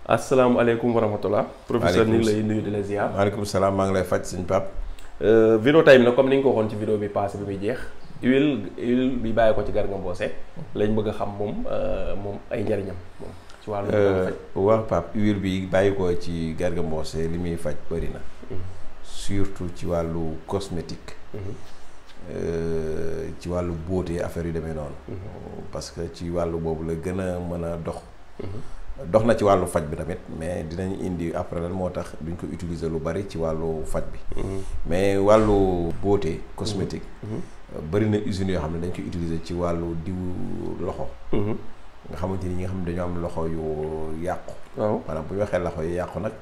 asalaamaaleykum wa rahmatulah. professeur ñu ngi lay nuyu di la ziar. maaleykum salaam maa ngi lay faj sëñ Pape. vidéo tey nag comme ni nga ko waxoon ci vidéo bi passé bi muy jeex huile bi bàyyi ko ci Garga Mbossé lañ bëgg a xam moom ay njariñam moom ci wàllu faj. waaw Pape huile bi bàyyi ko ci Garga Mbossé li muy faj bëri na. surtout ci wàllu cosmétique. ci wàllu beauté affaire yu demee noonu. parce que ci wàllu boobu la gën a mën a dox. dox na ci wàllu faj bi tamit mais dinañ indi après lan moo tax duñ ko utiliser lu bari ci wàllu faj bi. mais wàllu beauté cosmétique. bari na usines yoo xam ne dañ koy utiliser ci wàllu diwu loxo. nga xamante ni ñi nga xam ne dañoo am loxo yu yàqu. waaw maanaam bu ñu waxee loxo yu yàqu nag.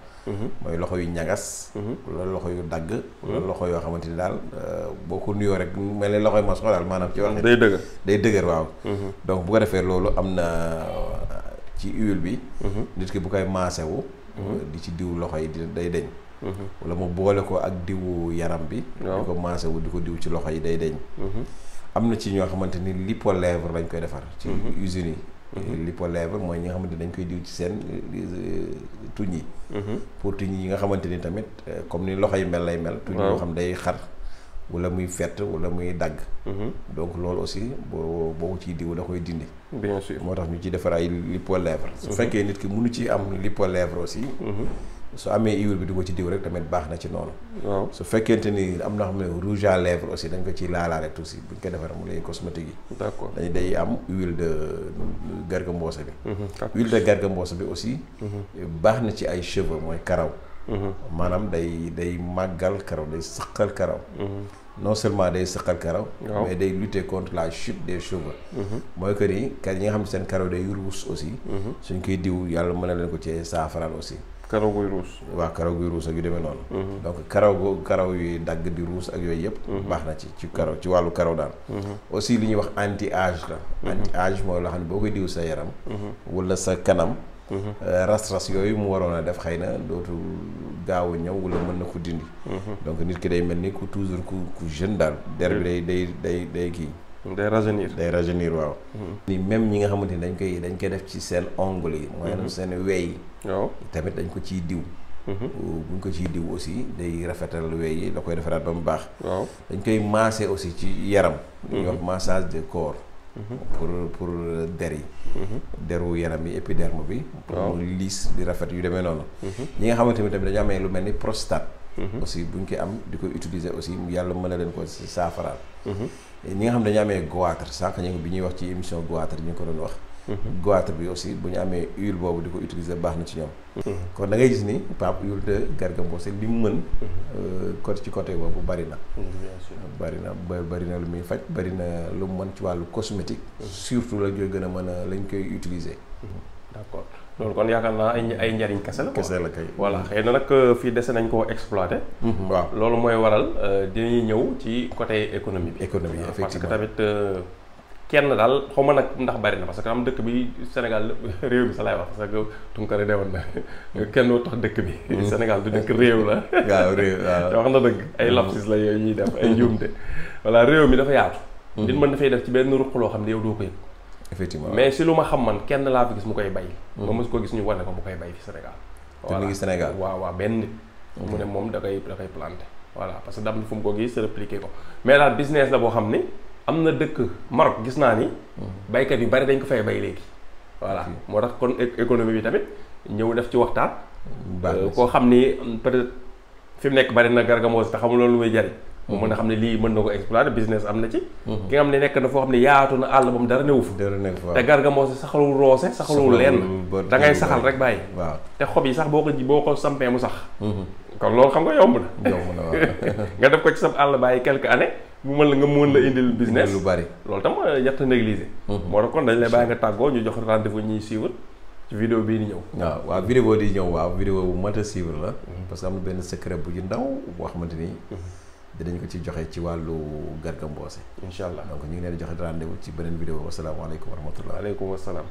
mooy loxo yu ñagas. wala loxo yu dagg. wala loxo yoo xamante ni daal boo ko nuyoo rek mel ni loxo yu mos daal maanaam ci wax. day dëgër waaw. donc bu ko defee loolu am na ci huile bi. nit ki bu koy maasewu di ci diw loxo yi day deñ. wala mu boole ko ak diwu yaram bi. di ko maasewu di ko diw ci loxo yi day deñ. am na ci ñoo xamante ni lipolèvre lañ koy defar. ci usines yi. lipolèvre mooy ñi nga xamante ni dañ koy diw ci seen tuñ yi. pour tuñ yi nga xamante ni tamit comme ni loxo yi mel lay mel. tuñ yoo xam day xar wala muy fett wala muy dagg. donc loolu aussi boo ciy diw da koy dindi. bien sûr moo tax ñu ciy defar ay lipolèvre. su fekkee nit ki mënu ci am lipolèvre aussi. su amee huile bi du ko ci diw rek tamit baax na ci noonu. waaw su fekkente ni am na xam ne rouge à lèvres aussi dañ ko ciy laalaale aussi buñ ko defar mu lay cosmétique yi. d'accord dañu day am huile de Garga Mbossé bi. huile de Garga Mbossé bi aussi. baax na ci ay cheveux mooy karaw. maanaam day màggal karaw day sëqal karaw. non seulement day sëqal karaw. mais day lutter contre la chute des cheveux. mooy que ni kat yi nga xam ne seen karaw day ruus aussi. suñ koy diw yàlla mën na leen ko ci saafaraal aussi. karaw guy ruus. waaw karaw guy ruus ak yu demee noonu. donc karaw yuy dagg di ruus ak yooyu yëpp. baax na ci karaw ci wàllu karaw daal. aussi li ñuy wax anti âge la. anti âge mooy loo xam ne boo koy diw sa yaram. wala sa kanam. ras-ras yooyu mu waroon a def xëy na dootul gaaw a ñëw wala mën na ko dindi. donc nit ki day mel ni ku toujours ku jeune daal. der bi day kii. day rajeunir waaw. ni même ñi nga xamante ni dañ koy def ci seen ongle yi. mooy seen wey yi. waaw tamit dañ ko ciy diw. buñ ko ciy diw aussi day rafetal wey yi da koy defaraat ba mu baax. waaw dañ koy masser aussi ci yaram. li ñuy wax massage de corps. pour der yi. deru yaram yi épiderme bi. pour mu liis di rafet yu demee noonu. ñi nga xamante ni tamit dañu amee lu mel ni prostate. aussi buñ koy am di koy utiliser aussi yàlla mën na leen ko si saafaraal. ñi nga xam dañu amee goitre sànq ñu bi ñuy wax ci émission goitre ñu ko doon wax. goitre bi aussi bu ñu amee huile boobu di ko utiliser baax na ci ñoom. kon da ngay gis ni Pape huile de Garga Mbossé li mu mën. côté ci côté boobu bari na. bari na lu muy faj bari na lu mu mën ci wàllu cosmétique. surtout la ñuy gën a mën a lañ koy utiliser. d'accord loolu kon yaakaar naa ay njariñ kese la. kese la kay. voilà xëy na nag fii dese nañ koo exploité. waaw loolu mooy waral dinañuy ñëw ci côté économie bi. économie effectivement parce que tamit kenn daal xaw ma nag ndax bari na parce que am dëkk bi Sénégal réew bi sa laay wax parce que Tunkara dewoon na kenn doo tax dëkk bi. Sénégal du dëkk réew la. waaw réew waaw wax na dëgg ay lapsus la yooyu ñuy def ay njuumte. voilà réew mi dafa yaatu. nit mën dafay def ci benn ruq loo xam ne yow doo ko yëg. effectivement mais si lu ma xam man kenn laa fi gis mu koy bay. ma mos ko gis ñu wane ko mu koy bay fi Sénégal. voilà te mu ngi Sénégal waaw benn nit. mu ne moom da koy planté. voilà parce que dam fu mu ko gis répliqué ko mais daal business la boo xam ni am na dëkk Maroc gis naa ni. baykat yu bari dañ ko fay bay léegi. voilà moo tax kon économie bi tamit ñëw def ci waxtaan. koo xam ni peut-être fi mu nekk bari na Garga Mbossé te xamul loolu lu muy jariñ. mu mën a xam ne lii mën na ko exploiter business am na ci. ki nga xam ne nekk na foo xam ne yaatu na àll ba mu dara newu fa. te Garga Mbossé saxalul roose saxalul lenn. da ngay saxal rek bàyyi. waaw te xob yi sax boo ko sampee mu sax. kon loolu xam nga yomb na. yomb na waaw. nga def ko ci sa àll bàyyi quelques années. mu mën la nga mën la indil business lu bari. loolu tam ñett négliger. moo tax kon dañ lay bàyyi nga tàggoo ñu jox rendez-vous ñuy suivre ci vidéo bii di ñëw. waaw vidéo di ñëw waaw vidéo bu mat a suivre la. parce que am na benn secret bu ndaw boo xamante ni. dinañ ko ci joxe ci wàllu Garga Mbossé. incha allah donc ñu ngi leen di joxe rendez-vous ci beneen vidéo wasalaamaaleykum wa rahmatullah. waaleykum salaam.